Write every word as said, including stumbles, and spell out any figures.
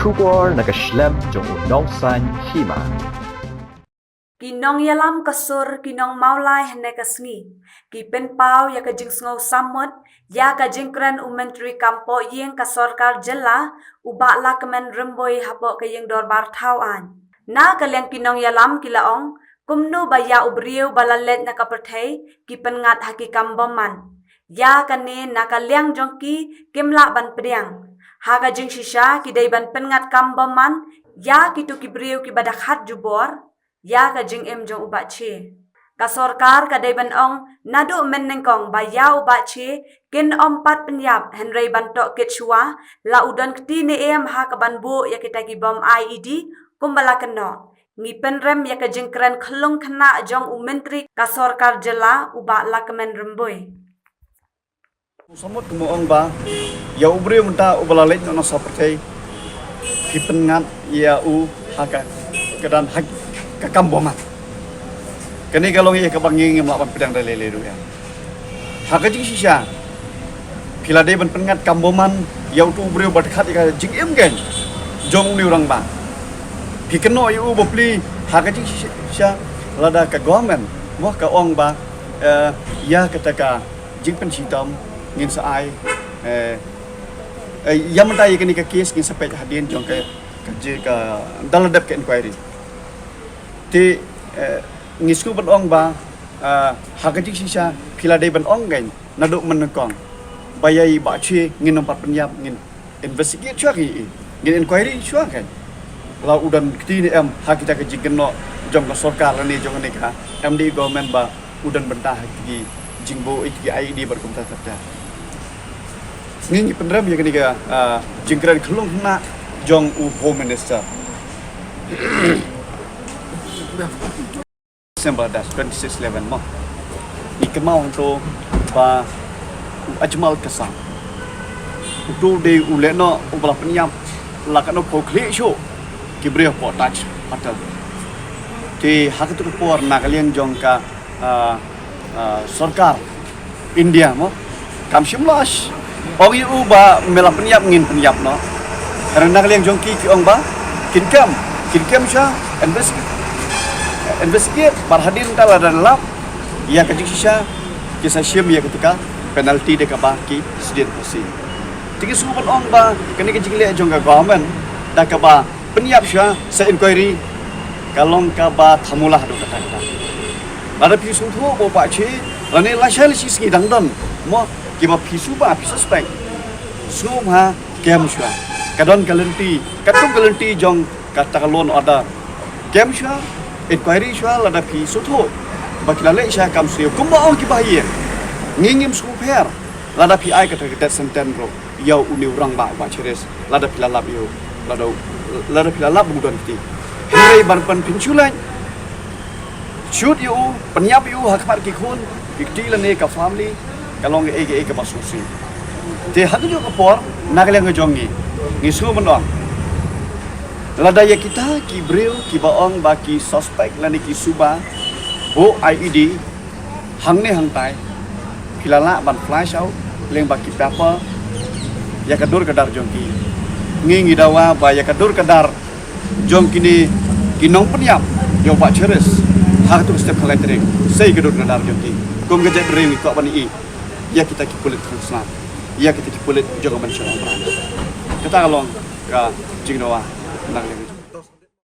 Khubor na ka shlem jong u Nongsaiñ Hima. Ki nongïalam ka sur, ki nongmawlai hynne ka sngi ki pynpaw ïa ka jingsngew sammut ïa ka jingkren u Myntri Kam Pohïing ka Sorkar Jylla, u Bah Lahkmen Rymbui, hapoh ka Ïing Dorbar Thaw Aiñ. Na ka liang ki nongïalam ki la ong, kumno ba ïa u briew ba la leit na ka pyrthei ki pynngat ha ki kam bymman. Ïa kane na ka liang jong ki kim lah ban pdiang. Ha ka jingshisha ki dei ban pynngat kam bymman ïa kito ki briew kiba da khat jubor ïa ka jingim jong u Bah Che. Ka sorkar ka dei ban ong naduh mynnyngkong ba ïa u Bah Che kin ym pat pynïap, hynrei ban tohkit shuwa la u don kti ne em ha kaban buh ïa kita ki bom I E D kumba la kynnoh. Ngi pynrem ïa ka jingkren khyllung khynnah jong u Myntri ka Sorkar Jylla, u Bah Lahkmen Rymbui. Samut kumno ong ba ïa u briew mynta uba la leit noh na sawpyrthei phi pynngat ïa u ha ka, ka don ha ka kam bymman. Kane ka long ïa kaba ngi ngim lah ban pdiang da lei lei ruh ïa. Ha ka jingshisha phi la dei ban pynngat kam bymman ïa uto u briew ba da khat ïa ka jingim kein jong une u rangbah. Phi kynnoh ïa u bapli ha ka jingshisha lada ka government mo ka ong ba, eh, ïa kata ka jingpynshitom ngin sa ai, eh, eh, ïa mynta ïa kane ka case ngin sa peit hadien jong ka, ka ji-, ka da la dep ka inquiry. Te, eh, ngi sngew ban ong ba, eh, ha ka jingshisha phi la dei ban ong kein naduh mynnyngkong ba ïa i Bah Che ngin ym pat pynïap, ngin investigate shuwa kein, ngin inquiry shuwa kein. La u don kti ne em ha kita ka jingkynnoh jong ka sorkar lane jong kane ka M D A government ba u don bynta ha ki jingbuh ïa ki I E D bad kumta kumta. Ngi ngi pynrem ïa kane ka, ah, jingkren khyllung khynnah jong u Home Minister. December dash twenty-six eleven mo. Ngi kynmaw hangto ba u Ajmal Kasam, uto u dei u lehnoh uba la pynïap la katno phew khlieh shuh ki briew hapoh Taj Hotel. Te ha kato ka por na ka liang jong ka, ah, ah, sorkar India mo, kam shym la ong ïa u ba me la pynïap ngin pynïap noh. Hynrei na ka liang jong ki ki ong ba kin kem, kin kem shuwa, investigate, investigate bad hadien ta lada lap ïa ka jingshisha ki sa shim ïa kata ka penalty da kaba ki sdien pasi. Te ngi sngew ban ong ba kane ka jingleh jong ka government da kaba pynïap shuwa sa inquiry ka long kaba thamula haduh katta katta. Lada phi sngewthuh ba u Bah Che lane lashai lashisngi dang don mo kiba phi shu ba phi suspect, sngewbha kem shuwa. Ka don ka lynti, katkum ka lynti jong kata ka law and order. Kem shuwa, inquiry shuwa lada phi sngewthuh ba ki la leh sha kam sniew kumba ong kiba ha ïing. Ngi ngim sngewpher lada phi ai kata ka death sentence ruh ïa une u rangbah u Bah Cheris, lada phi la lap ïa u, lada u, lada phi la lap ba u don kti. Hynrei ban pynpynshulaiñ, shoot ïa u, pynïap ïa u ha khmat ki khun ki kti lane ka family, ka long kaei kaei kaba sngewsih. Te ha kajuh ka por na ka liang ka jong ngi, ngi sngew ban ong, lada ïa kita ki briew kiba ong ba ki suspect lane ki suba buh I E D hangne hangtai, phi la lah ban flash out lyngba ki paper ïa ka dur ka dar jong ki. Ngi ngi dawa ba ïa ka dur ka dar jong kine ki nongpynïap ïa u Bah Cheris ha kato ka step khalai tarik, sa ïa ka dur ka dar jong ki. Kum ka jaitbynriew ngi kwah ban ïohi ïa kita ki pulit kongsan, ïa kita ki pulit jong ka Mynsiem Aung Bran. Kata ka long ka jingdawa na ka liang.